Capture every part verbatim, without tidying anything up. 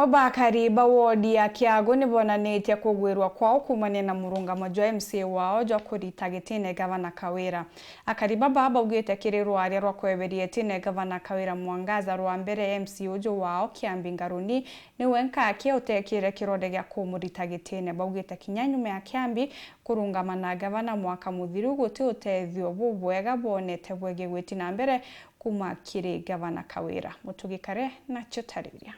Bakari ba wodi ya Kiagu ni bonanitie kugwirwa kwao kuumania na murungamo jwa M C A wao jwa kurita gitine Gavana Kawira. Akari baba baugite kiri rwaria rwa kweberia itine Gavana Kawira Mwangaza rwa mbere, M C A uju wao Kiambi Ngaruni ni wenka akia utekire kirore gia kumurita gitine. Baugite kinya nyuma ya Kiambi kurungama na Gavana mwaka muthiru, guti utethio bubwega bonete bwegie gwiti na mbere kuuma kiri Gavana Kawira. Mutugi Kare nacio tariria.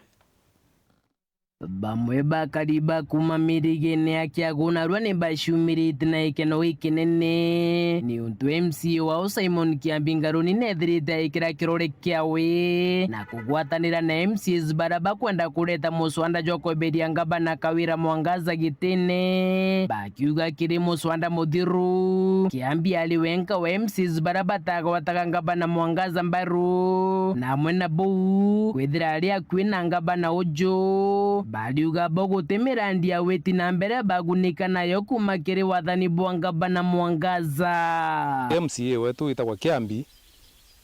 Bamwe bakari ba kuuma mirigene ya Kiagu narua ni baciumirite na ikeno ikinene, niuntu M C A wao Simon Kiambi Ngaruni nethirite aikira kirore kiawe na kugwatanira na M C As baria bakwenda kureta muswanda jwa kweberia Ngavana Kawira Mwangaza gitine. Bakiuga kiri muswanda muthiru, Kiambi ari wenka wa M Cs baria batagwataga Ngavana Mwangaza mbaru, na amwe na buu, kwithira ari akui na Ngavana uju, bariuga bo guti mirandi ya witi na mbere bagunika nayo kuuma kiri wathani bwa Ngavana Mwangaza. M C A wetu witagwa Kiambi,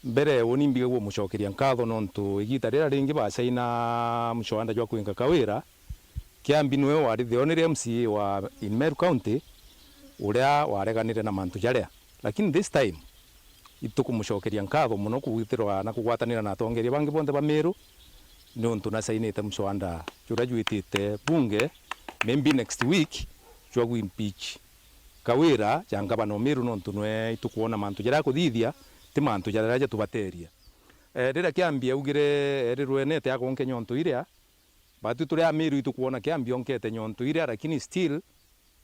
mbere uni mbigagua umucokeria nkatho nontu igita riria ringi bacaina mucoanda jwa kwinga Kawira, Kiambi niwe wari the only M C A wa in Meru County uria wareganire na mantu jaria. Lakini this time, itukumucokeria nkatho mono kwithirwa na kugwatanira na atongeria bangi bonthe ba Meru, niuntu nacainite mucoanda juria jwitite bunge, maybe next week, jwa gwimpeach Kawira ja ngavana o Meru, nontu nwe itukwona mantu jaria akuthithia ti mantu jaria jatubateria. Eh, riria Kiambi augire erirwe nete agonke nyonto iria, batwi turi Ameru itukwona Kiambi onkete nyonto iria, lakini still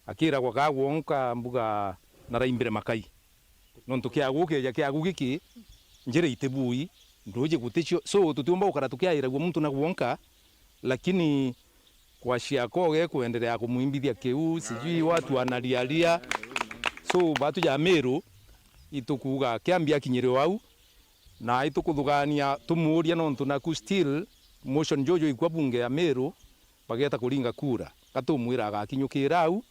akiragwa kagwonka mbuga naraimbire makai. Nontu Kiagu ukeja Kiagu giki, njira itibui, nduji guticio. So, tutiumba gukara tukiairagua muntu na gwonka, lakini kwa ciakoge kuendelea kumwimbithia kiu, sijui watu wanalialia. So, batu ja Meru itukuuga Kiambi akinyire o au, na itukuthugania tumuuria, nontu naku still motion juju ikwa bunge ya Meru, bageta kuringa kura. Gatumwira agakinyukira au,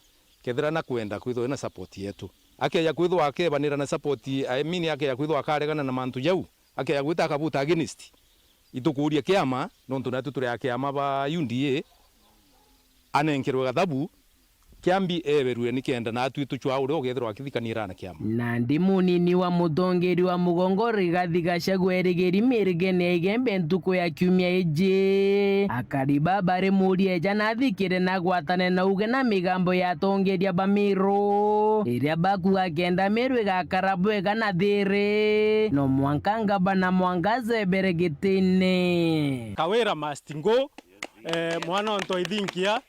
kethira na kwenda kwithwa ena support yetu. Akeja kwithwa akebanira na support, I mean, akeja kwithwa akaregana na mantu jau, akeja gwita akabuta against, itukuuria kiama, nontu natu turi a kiama ba U D A, anenkerwe gathabu, Kiambi eberue nikenda natwi tucwaa uria ugethirwa akithikaniira na kiama. Nandi munini wa mutongeri wa mugongo Rigathi Gachagua erigeri mirigene ya Igembe ntuku ya kiumia iji. Akari baba bari muria eja nathikire na agwatane na uge na migambo ya atongeria ba Meru, iria bakuga kenda Meru igakara bwega na thiri, no mwanka ngavana Mwangaza ebere gitine. Kawira must go. Eh, mwana o Ntoithinkia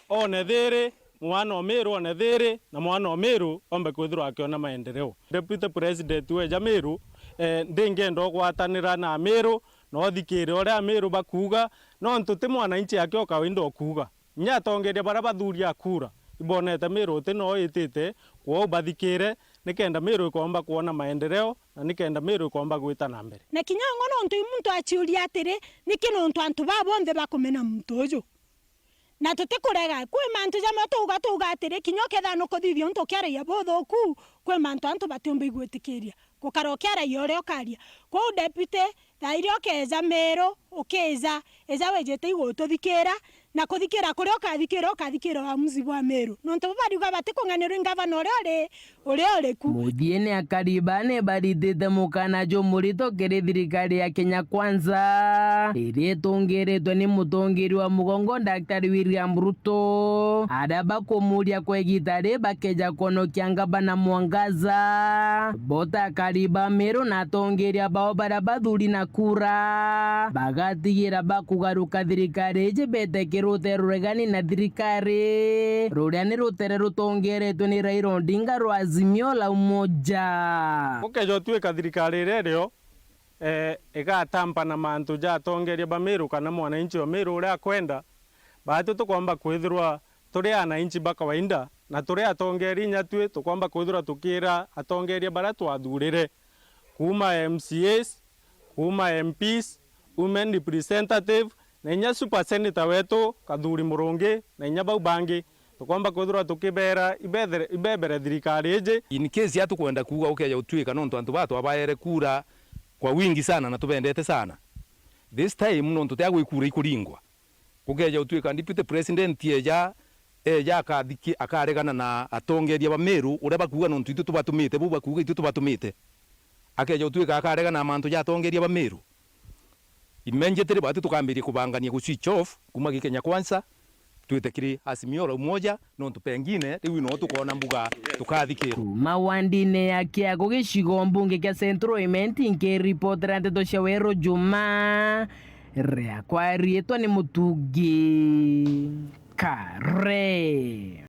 one thiri, mwana o Meru one thiri, na mwana o Meru ombe kwithirwa akiona maendeleo. Deputy President weja Meru, eh, ndingenda ugwatanira na Ameru, na uthikire uria Ameru bakuuga, nontu ti mwananchi aki o kawaida ukuuga. Inya atongeria baria bathuria kura, ibonete Meru uti no itite, kwou bathikire, nikenda Meru ikomba kwona maendeleo, na nikenda Meru ikomba gwita na mbere. Na kinya ung'o nontu i muntu aciuria atiri, niki nontu antu baa bonthe bakumena muntu uju? Na tutikurega, kwi mantu jamwe tuuga, tuuga atiri, kinya ukethira nukuthithia untu ukiaragia buthuku, kwi mantu antu batiumba igwitikiria. Gukara ukiaragia uria ukaria. Kwou deputy, thaa iria ukeeja Meru, ukiija, ija wijite igututhikira, na kuthikira kuria ukathikira, ukathikira uamuzi bwa Meru. Nontu bo bariuga batikung'anirwa i ngavana uria uri, uria uri ku. Muthiene akari bane baritite mukana jumurito kiri thirikari ya Kenya Kwanza, iria itongeretwe ni mutongeri wa mugongo Daktari William Ruto, aria bakumuria kwa igita ri bakeja kwonokia ngavana Mwangaza. Bo ta akari ba Meru na atongeria bao baria bathuri na kura, bagatigira bakugaruka thirikari iji bete kiri rutere ruregani na thirikari ruria ni rutere rutongeretwe ni Raila Odinga rwa Azimio la Umoja. Gukeja utwika thirikari iria irio, eh, igatampa na mantu ja atongeria ba Meru kana mwananchi o Meru uria akwenda, baatwi tukomba kwithirwa turi ananchi ba kawaida, na turi atongeria inya twi tukomba kwithirwa tukira atongeria baria twathurire, kuuma M C As, kuuma M Ps, women representative, na inya super senator wetu Kathuri Murungi, na inya bau bangi, tukomba kwithirwa tukibera ibethere-, ibebere thirikari iji. In case atukwenda kuuga ukeja utwika, nontu antu baa twabaere kura kwa wingi sana na tubendete sana. This time, nontu tia gwi kura ikuringwa, Gukeeja gutwika deputy president eeja, eeja akathiki-, akaregana na atongeria ba Meru uria bakuuga nontu itu tubatumite, bau bakuuga itu tubatumite. Akeeja gutwika akaregana na mantu ja atongeria ba Meru. Immediately batu tukambiria kubangania gu switch off kuuma gi Kenya Kwanza, twite kiri Azimio la Umoja, nontu pengine riu noo tukoona mbuga tukathikirwa. Kuuma wandine ya Kiagu gicigo mbunge kia Central Imenti, nkiripotera nteto cia Weru Juma, riakwa riitwa ni Mutungi Kare.